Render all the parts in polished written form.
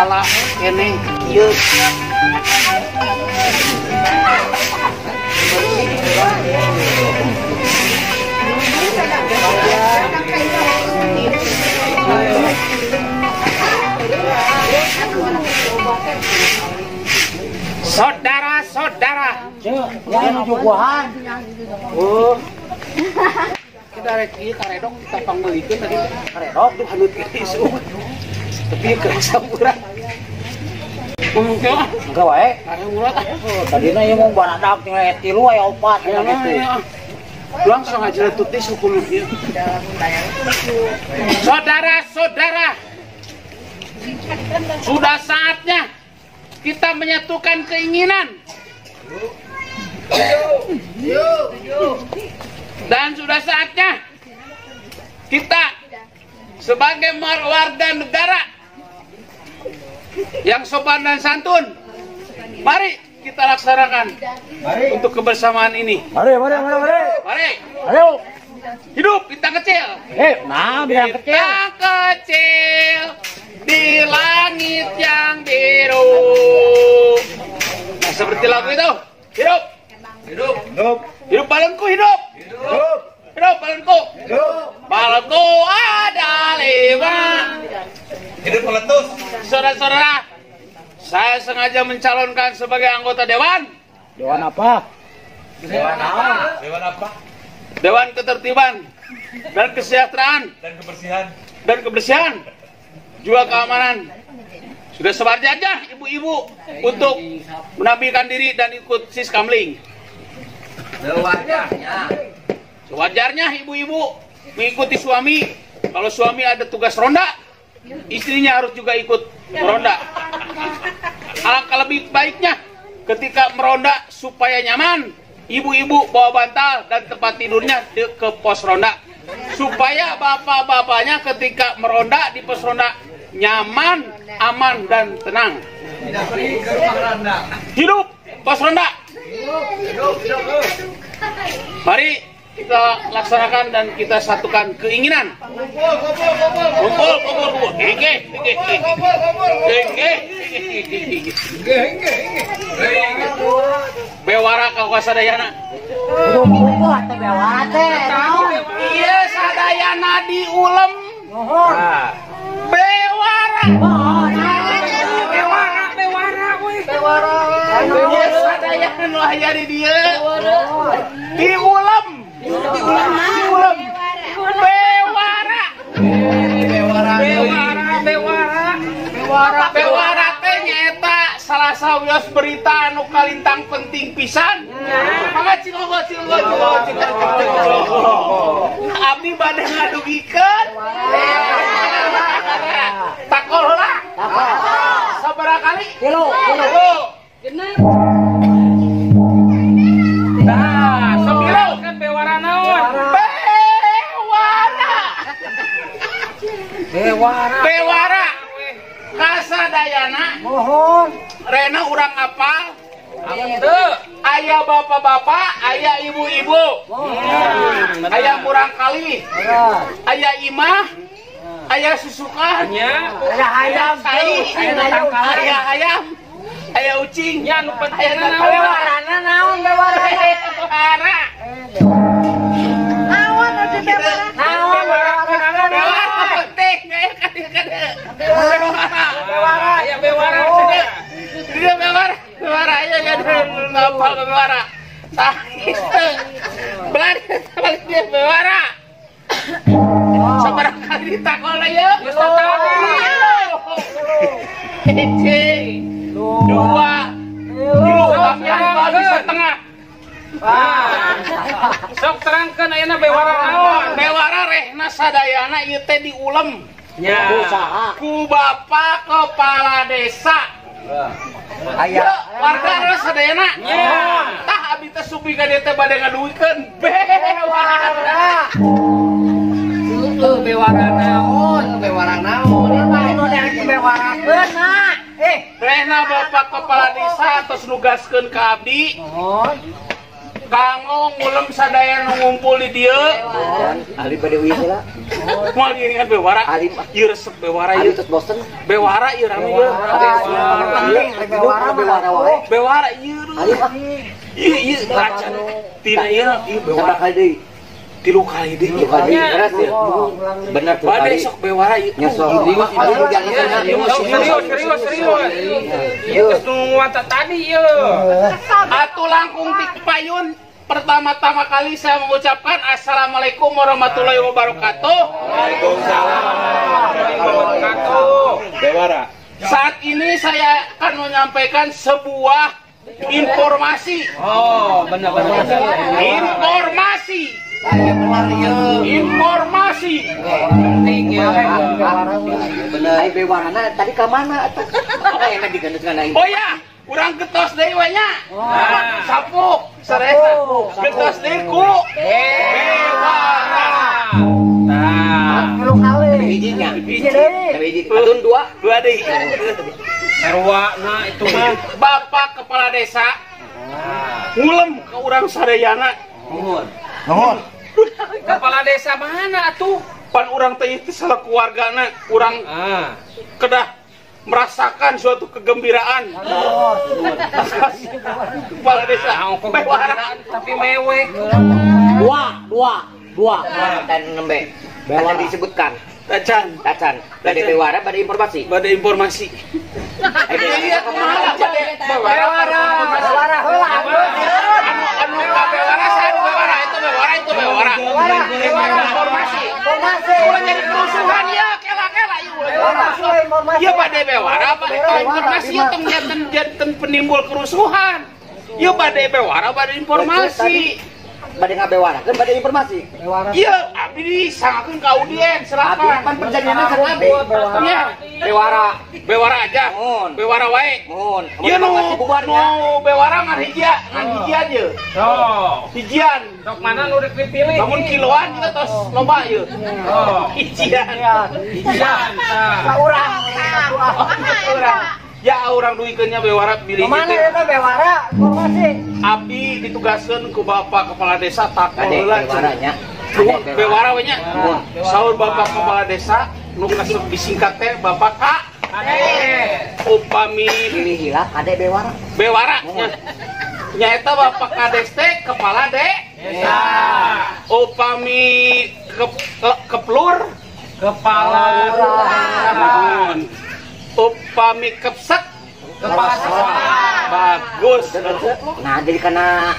Salah keneh ieu. Saudara-saudara, oh, kita rek ieu karedok kita pangmeulikeun tadi karedok tuh halut isu. Tapi kerasa murah. Enggak, enggak wae. Murah. Tadina ieu mau baradak tinggal 3 aya 4 gitu. Langsung aja tutis hukum ieu. Saudara-saudara, sudah saatnya kita menyatukan keinginan. Dan sudah saatnya kita sebagai warga negara yang sopan dan santun, mari kita laksanakan untuk kebersamaan ini. Mari, mari, mari, mari. Mari. Ayo. Hidup bintang kecil. Nah, bintang kecil. Bintang kecil di langit yang biru. Nah, seperti lagu itu. Hidup. Hidup. Hidup. Hidup balonku hidup. Hidup. Hidup balonku. Hidup. Balonku ada 5. Hidup meletus. Saudara-saudara, saya sengaja mencalonkan sebagai anggota dewan. Dewan apa? Dewan apa? Dewan apa? Dewan Ketertiban dan Kesejahteraan dan Kebersihan. Dan kebersihan. Juga keamanan. Sudah sewajarnya ibu-ibu untuk menampilkan diri dan ikut siskamling. Sewajarnya. Sewajarnya ibu-ibu mengikuti suami. Kalau suami ada tugas ronda, istrinya harus juga ikut meronda. Alangkah lebih baiknya ketika meronda supaya nyaman, ibu-ibu bawa bantal dan tempat tidurnya ke pos ronda. Supaya bapak-bapaknya ketika meronda di pos ronda nyaman, aman, dan tenang. Tidak pergi ke rumah ronda. Hidup pos ronda. Hidup, hidup, hidup. Mari kita laksanakan dan kita satukan keinginan. Kumpul, kumpul, kumpul. Kumpul, kumpul, kumpul. Gege, gege, gege. Gege, gege. Bewara ka sadayana. Kumpul teh bewara teh. Iya sadayana diulem. Bewara. Bewara, bewara we. Bewara. Iya sadayana nu aya di dieu. Diulem. Diulem, diulem. Bewara. Bewara, bewara, bewara. Bewara, bewara teh nyaeta salah sawios berita anu kalintang penting pisan. Mangga cilogo, cilogo, cilogo, cilogo. Abdi bade ngadugikeun. Takol heula. Sabaraha kali? Tilu, tilu. Genep. Nah, sembilan kan bewara naon? Bewara. Bewara. Bewara. Kasadayana. Mohon. Rena urang apal? Henteu. Aya bapak-bapak, aya ibu-ibu. Aya murang kali. Aya imah. Aya susukan. Aya hayam, aya hayam. Aya ucing. Nya nu pentingna naon? Bewarana naon bewara? Bewara. Naon atuh bewara? Naon bewara? Bewara penting bewara. Bewara. Aya bewara. Dia bewara. Bewara aya ya ngapal bewara. Tah kitu. Balik balik dia bewara. Sabaraha kali ditakol ieu? Geus tadi. Hiji. 2, 3, setengah. Sok terangkeun ayeuna bewara naon? Bewara rehna sadayana ieu teh diulem. Nya. Ku bapak kepala desa. Aya warga reh sadayana. Nya. Tah abdi teh supi ka dieu teh bade ngaduikeun bewara. Heueuh bewara naon? Bewara naon? Nu dibewarakeun na. Rehna bapak kepala desa tos nugaskeun ka abdi. Mohon. Kanggo ngulem sadaya nu ngumpul di dieu. Ahli bade uih heula. Moal diiringan bewara. Ieu resep bewara ieu. Ahli tos bosen. Bewara ieu rame ieu. Bewara bewara wae. Bewara ieu. Ieu ieu racan. Tina ieu ieu bewara kali deui. 3 kali deui. Beres ya. Bener tuh. Bade sok bewara ieu. Serius serius. Ieu geus nungguan tadi ieu. Atuh langkung ti payun. Pertama-tama kali saya mengucapkan Assalamualaikum warahmatullahi wabarakatuh. Waalaikumsalam warahmatullahi wabarakatuh. Bewara. Saat ini saya akan menyampaikan sebuah informasi. Oh, benar benar. Informasi. Informasi. Penting ya. Bener. Bewarana tadi ka mana atuh? Oh ya. Urang getos deui we nya. Sapu, saresa. Getos deui ku bewara. Tah. 3 kali. Hijinya. Hiji deui. Atun 2, 2 deui. Sarwana itu mah Bapak Kepala Desa. Ngulem ka urang sadayana. Nuhun. Nuhun. Kepala desa mana atuh? Pan urang teh itu salah keluargana, urang kedah merasakan suatu kegembiraan. Kepala desa bewara tapi mewek. 2 dan nembe. Bewara disebutkan. Tacan. Bade bewara bade informasi. Bade informasi. Iya kumaha bade bewara. Bewara heula. Anu bewara saha bewara itu bewara itu bewara. Bewara informasi. Informasi. Ulah jadi kerusuhan ya kela-kela ieu ulah. Ieu bade bewara bade informasi tong janten penimbul kerusuhan. Ieu bade bewara bade informasi. Bade ngabewarakeun bade informasi. Ieu abdi disangakeun ka audiens silakan. Abdi pan perjanjianna sareng abdi. Iya, bewara. Bewara aja. Bewara wae. Mohon. Ieu nu bewara ngan hijian, ngan hijian ieu. Oh. Hijian. Sok mana nu rek dipilih? Lamun kiloan kita tos loba ieu. Oh. Hijian. Hijian. Ka urang. Urang. Ya urang duikeun nya bewara bilih Mana eta bewara informasi. Abdi ditugaskeun ku Bapak Kepala Desa takol heula bewaranya. Bewara we nya. Saur Bapak Kepala Desa nu kasep disingkat teh Bapak K. Kades. Upami pilih heula kade bewara. Bewara nya. Nyaeta Bapak Kades teh kepala desa. Upami keplur kepala lurah. Upami kepsek kepala sekolah. Bagus. Nah, jadi karena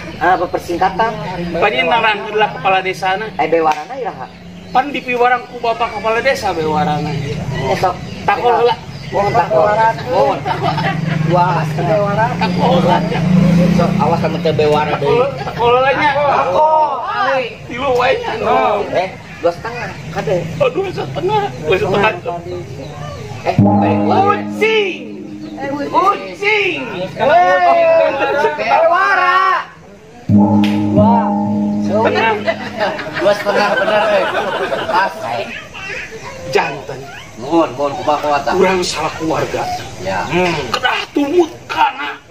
persingkatan. Panjenengan heula kepala desana. Bewarana iraha. Pan dipiwarang ku Bapak Kepala Desa bewarana. Sok takol heula. Mohon takol. Mohon. Dua bewara. Takol heula. Sok awas kamu teh bewara deui. Takol heula nya. Takol. 3 wae nya. 2,5 kade. Oh, 2,5. 2,5. Kucing. Kucing. Bewara. 2,5. 2,5 bener euy. Pas. Janten. Nuhun, mohon kumaha kuat. Urang salah keluarga. Ya. Kedah tumut kana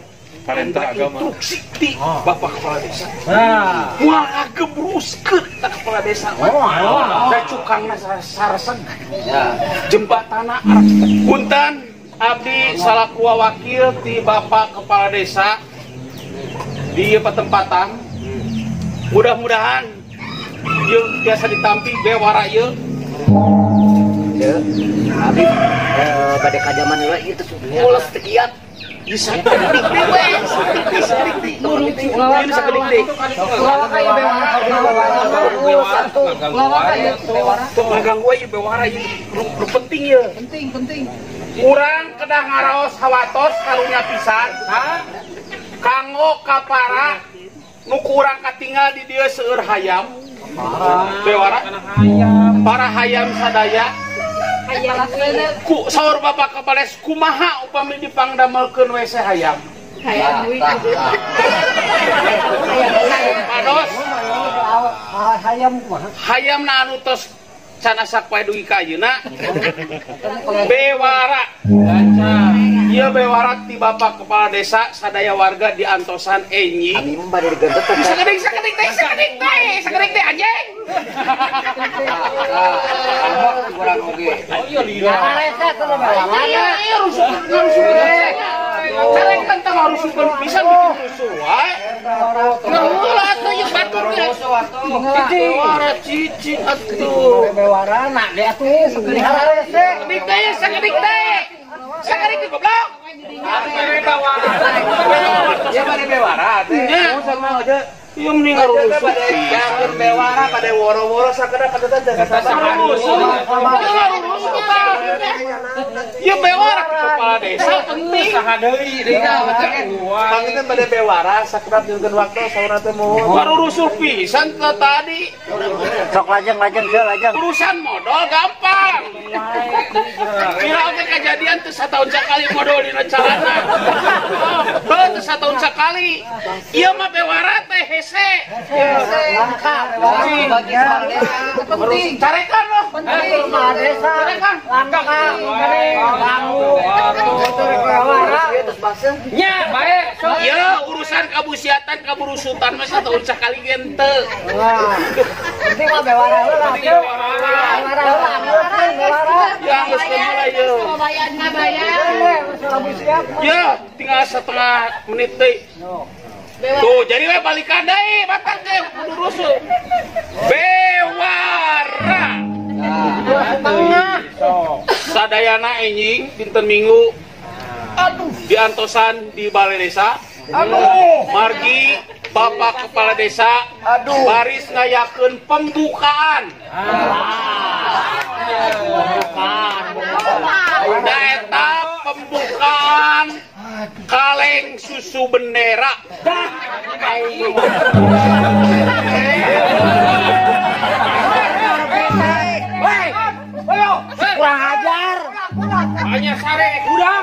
perintah agama. Instruksi ti Bapak Kepala Desa. Nah. Moal ngagebruskeun ka kepala desa. Da cukangna sareseg. Ya. Jembatana arak. Punten abdi salaku wakil ti Bapak Kepala Desa di ieu patempatan. Mudah-mudahan ieu biasa ditampi bewara ieu. Ieu abdi bade kajaman heula ieu teh mules teu kiat. Bisa sakedik deui we, sakedik deui. Ini sakedik deui. Tuh ngaganggu ieu bewara ieu. Nu penting ieu. Penting, penting. Urang kedah ngaraos hawatos karunya pisan. Kanggo kapara nu kurang katinggal di dieu seueur hayam. Bewara. Para hayam sadaya. Ku saur Bapak Kepala Desa kumaha upami dipangdamelkeun WC hayam. Hayam deui. Pados. Hayam kumaha? Hayamna anu tos can asak poe dugi ka ayeuna. Bewara. Ieu bewara ti Bapak Kepala Desa sadaya warga di antosan enyi. Abi mah bade digentet. Sakedik teh sakedik teh sakedik teh anjing. Kurang oge. Oh iya lila. Iya rusuh rusuh. Careng tentang harus pisan bikin rusuh wae. Ngaheula atuh ieu batur teh. Bewara cicing atuh. Bewarana ge atuh sakedik hararese. Sakedik teh sakedik teh. Sakedik teh goblok. Ya bade bewara teh. Sama aja. Ieu mending ngarusuh. Jangan bewara pada woro-woro sakedah kata teh ngarusuh. Ngarusuh tah. Ieu bewara kepala desa penting. Saha deui deui Panginten bade bewara sakedap nyungkeun waktu saurna teh mohon. Ngarusuh pisan teh tadi. Sok lajeng-lajeng seuh lajeng. Urusan modal gampang. Kira oge kejadian teh satahun sakali modal dina calana. Heuh teh satahun sakali. Ieu mah bewara teh hese. Langka bagi kepala desa. Penting. Carekan loh. Penting kepala desa. Carekan. Langka. Dangu. Nya bae. Ya urusan kabusiatan kaburusutan mah satahun sakali ge henteu. Penting mah bewara heula. Bewara heula. Bewara. Ya geus kumaha ieu. Ya tinggal setengah menit deui. Tuh jadi we balikan deui batak ge kudu rusuh. Bewara. Sadayana enjing dinten Minggu. Aduh diantosan di balai desa. Aduh margi Bapak Kepala Desa. Aduh baris ngayakeun pembukaan. Da eta pembukaan kaleng susu bendera. Kurang ajar. Hanya sare udah.